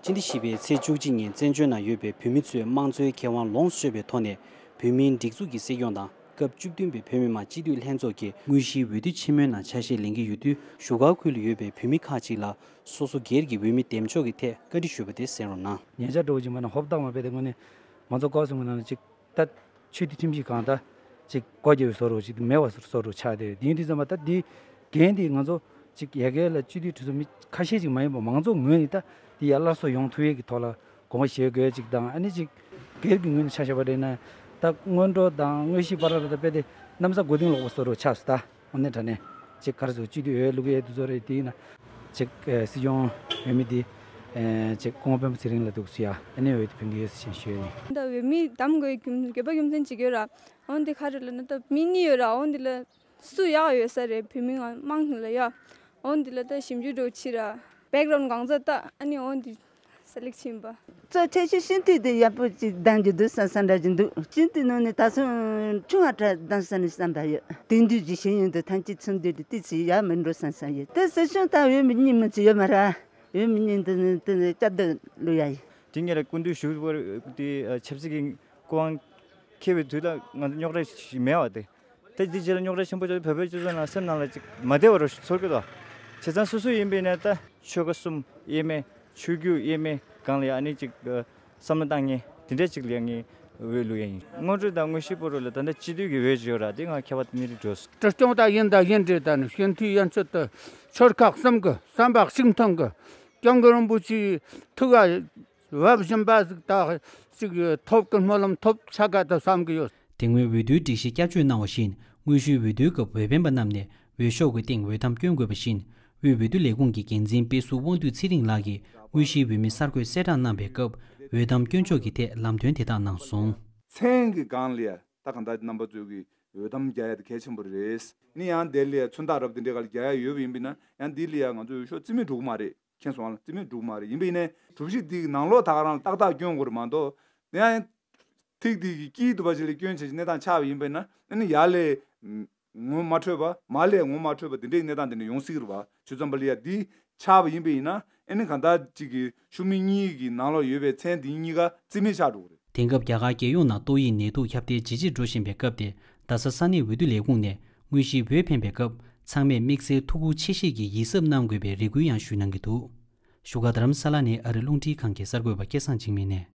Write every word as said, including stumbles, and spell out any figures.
སྤྱི་ཟླ་བཞི་པའི་ཚེས་བཅུ་གཅིག་ཉིན་བཙན་བྱོལ་ནང་ཡོད་པའི་བོད་མི་ཚོས་དམངས་གཙོའི་ཁེ་དབང་ལོངས་སྤྱོད་པའི་ཐོག་ནས་བོད་མིའི་སྒྲིག་འཛུགས་ཀྱི་སྲིད་སྐྱོང་དང་སྐབས་བཅུ་བདུན་པའི་བོད་མི་མང་སྤྱི་འཐུས་ལྷན་ཚོགས་ཀྱི་དངོས་གཞིའི་འོས་བསྡུ་ཆེན་མོའི་ནང་ཆ་ཤས་ལེན་གྱི་ཡོད་དུས། བཞུགས་སྒར་ཁུལ་ལ་ཡོད་པའི་བོད་མི་ཁག་ཅིག་ལ་སོ་སོ་སྒེར་གྱི་འོས་མི་འདེམས་འཇོག་གི་ཐད་བཀའ་འདྲི་ཞུས་པ་དེ་གསན་རོགས་གནང་། ཉེ་ཆར་འགྲོ་བཞིན་པ་ན་ཧོབ་ཏག་མ་དཔེ་དེ་དངོས་གནས་མང་གཙོ་བཀའ་ཟུར་མི་ནང་ལ་ཅིག་ད་ཆོས་སྡེ་ཁྲིམས་ཞིབ་ཁང་ད་ཅིག་སྒོ་རྒྱབ་པའི་བཟོ་འདྲ་ཅིག་མེད་པ་བཟོ་འདྲ་ཆགས་ཏེ། དེ་ཡིན་དུས་ཙམ་པ་ད་འདི་འགན་འདི་ང་ཚོ་ཅིག་ཡ་གི་ལ་སྤྱི་འཐུས་གྲོས་ཚོགས་མི་ཁ་ཤས་ཅིག་མ་ཡིན་པ་མང་ཚོགས་ངོས་ནས་ད་འདི་ཡར་སླར་གསོ་ཡོང་ཐུབ་ཡས་ཀྱི་ཐོག་ལ་དགོངས་པ་བཞེས་དགོས་ཅིག་དང་། ཨ་ནི་ཅིག་སྒེར་གྱི་ངོས་ནས་ཆ་བཞག་པ་རེད་ན་ད་སྔོན་འགྲོ་དང་དངོས་གཞི་བར་ལ་ད་དཔེ་དེ་གནམ་ས་དགུ་སྟེང་ལོག་པ་བཟོ་འདྲ་ཆགས་སོང་ད། དངོས་གནས་དྲང་གནས་ཅིག་ག་རེ་ཟེར། སྤྱི་འཐུས་འོས་བླུག་ཡས་དེ་ཚོ་རེད། དེ་ཡིན་ན་ཅིག་ཨེ་སྲིད་སྐྱོང་འོས་མི་དེ་ཨེ་ཅིག་སྐུ་ངོ་སྤེན་པ་ཚེ་རིང་ལ་འདུག་སེ་ཡ། ཨ་ནི་འོས་དེ་ཕུལ་གྱི་ཡོད་ཟེར་བྱས་ཞུ་ཡ་ཡིན། ད་འོས་མི་གདམ་དགོས་རྒྱུ་དགོས་པ་རྒྱུ་མཚན་ཅིག་ཡོད་ར། འོན་ཏེ་ག་རེ་ལབ་ན་ད་མི་གཉིས་ཡོད་ར། འོན་ཏེ་ལ་སུ་ཡག་ཡོད་ས་རེད། བོད་མི་ང་དམངས་ལ་ཡ། འོན་ཏེ་ལ་ད་ཞིབ་འཇུག་འདྲ་བྱེད་ར། བེག་རའུན་གང་ཚ་ད་ཨ་ནི་འོན་ཏེ་སེ་ལེག་བྱེད་པ། གཙོ་ཆེ་ཤོས་སྤྱི་འཐུས་དེ་ཡག་པོ་ཅིག་གདམ་རྒྱུ་འདུག་བསམ་བསམ་འདྲ་ཅིག་འདུག་སྤྱི་འཐུས་ནང་ནས་ད་སོང་ཆུང་བ་འདྲ་གདམ་ས་ནས་བསམ་པ་ཡོད། དེང་དུས་ཀྱི་ཤེས་ཡོན་དུ་ཐམས་ཅད་ཚུན་དུ་དེ་ཚོ་ཡག་མི་འགྲོ་བསམ་བསམ་ཡོད། དེ་སྲིད་སྐྱོང་ད་འོས་མི་གཉིས་མི་ཚོ་ཡོད་མ་ར། འོས་མི་གཉིས་འདི་ནི་དེ་ནི་བསྐྱར་ཟློས་བླུག་ཡ་ཡིན། དེ་ངེད་ལ་སྐུ་མདུན་བཞུགས་པར་དེ་ཆབ་སྲིད་ཀྱི་སྐུ་དབང་འཁེལ་བའི་དུས་ལ་ང་ཚོ་རྙོག་དྲ་ཞིག་མེད་པ་དེ། ད་འདི་རྗེས་ལ་རྙོག་དྲ་ཆེན་པོ་ཅིག་བོད་པའི་སྤྱི་ཚོགས་ནང་སེམས་ནང་ལ་ཅིག་མ་བདེ་བ་རུ་ཚོར་གི་འདུག་བྱས་ཙང་སོ་སོ་ཡིན་པས་ན་ད་ཆོལ་ཁ་གསུམ་དབྱེ་མེད། ཆོས་བརྒྱུད་དབྱེ་མེད་སྒང་ལ་ཡང་ཨ་ནི་ཅིག་བསམ་བློ་བཏང་མཁན་དེ་འདྲ་ཅིག་ལ་ཡང་ངས་འོས་བླུག་ཡ་ཡིན། སྔོན་འགྲོ་དང་དངོས་གཞིའི་བར་ལ་ད་ལྟ་སྤྱི་འཐུས་ཀྱི་འོས་ཅིག་ཡོད་ར། དེ་ང་ཁྱད་པར་དེ་ནི་རེད་འགྲོ། སྲིད་སྐྱོང་དང་ཡིན་དང་ཡིན་རེད། ད་ནི་སྤྱི་འཐུས་ཡན་ཆོད་དུ་ཆོལ་ཁ་གསུམ་གྱི་བསམ་པ་གཅིག་མཐུན་གྱི་སྐྱབས་མགོན་རིན་པོ་ཆེའི་ཐུགས་ཀ་འོས་བཞིན་པ་ཟིག་ད་ཅིག་ཐོབ་ཀྱི་སྨོན་ལམ་ཐོབ་ཆགས་ཀ་ད་བསམ་གྱི་ཡོད། དེ་སྔོན་འོས་བསྡུའི་སྒྲིག་གཞི་བསྐྱར་བཅོས་གནང་བ་བཞིན། དངོས་གཞིའི་འོས་བསྡུའི་སྐབས་འོས་འཕེན་པ་རྣམས་ནས་འོས་ཤོག་གི་སྟེང་འོས་ཐམ་བསྐྱོན་དགོས་པ་བཞིན། དབུས་འོས་བསྡུ་ལས་ཁུངས་ཀྱི་འགན་འཛིན་དཔེ་ཟུར་དབང་འདུས་ཚེ་རིང་ལགས་ཀྱིས་དངོས་གཞིའི་འོས་མི་གསར་འགོད་གསལ་བསྒྲགས་གནང་བའི་སྐབས། འོས་ཐམ་སྐྱོན་ཕྱོགས་ཀྱི་ཐད་ལམ་སྟོན་དེ་དག་གནང་སོང་། མཚན་གྱི་སྒང་ལ་ཡ་ད་གང་ལྟར་རྣམ་པ་ཚོས་ཀྱི་འོས་ཐམ་རྒྱག་ཡ་དེ་གལ་ཆེན་པོ་རེད། ནི་ཡང་དེ་ལ་ཡ་མཚོན་རྟགས་རབ་དེ་འདྲའི་སྒང་ལ་རྒྱག་ཡ་ཡོད་པ་ཡིན་པས་ན། ཡང་འདི་ལ་ཡ་ང་ཚོ་འོས་ཤོག་རྩིས་མེད་འགྲོ་གི་མ་རེད། མཁྱེན་སོང་ང་། རྩིས་མེད་འགྲོ་གི་མ་རེད། ཡིན་པས་ནས་གྲུབ་གཞི་འདི་གི་ནང་ལོགས་ད་ག་རང་ལ་ཏག་ཏག་སྐྱོན་དགོས་རེད་མ་གཏོགས། དེ་ཡང་ཐིག་འདི་གི་དཀྱིལ་དུ་བ་ཞིག་ལ་སྐྱོན་བྱས་ཀྱི་གནས་སྟངས་ཆགས་པ་ཡིན་པས་ན། ཨ་ནི་ཡར་ལས་ངོ་མ་འཕྲོད་པ། མར་ལས་ངོ་མ་འཕྲོད་པ་དེ་འདྲའི་གནས་སྟངས་དེ་འདྲ་ཡོང་སྲིད་ཀྱི་རེད་པ། བྱས་ཙང་པ་ལ་ཡ་འདི་ཆགས་པ་ཡིན་པས་ཡིན་ན། ཨ་ནི་གང་ལྟར་ཅིག་གི་ཤོག་མི་གཉིས་ཀྱི་ནང་ལོགས་ཡོད་པའི་མཚན་འདི་གཉིས་ཀ་རྩིས་མེད་ཆགས་འགྲོ་གི་རེད། དེང་སྐབས་རྒྱ་གར་རྒྱལ་ཡོངས་ནང་ཏོག་དབྱིབས་ནད་དུག་ཁྱབ་གདལ་ཇེ་ཆེར་འགྲོ་བཞིན་པའི་སྐབས་དེར། རྡ་ས་ས་གནས་འོས་བསྡུ་ལས་ཁུངས་ནས་དངོས་གཞིའི་འོས་འཕེན་པའི་སྐབས། ཚང་མས་དམིགས་བསལ་ཐུགས་ཁུར་ཆེ་བཞེས་ཀྱིས་ཡིད་གཟབ་གནང་དགོས་པའི་རེ་སྐུལ་ཡང་ཞུས་གནང་གི་འདུག་བཞུགས་སྒར་རྡ་རམ་ས་ལ་ནས་ཨ་རི་རླུང་འཕྲིན་ཁང་གི་གསར་འགོད་པ་སྐལ་བཟང་འཇིགས་མེད་ནས།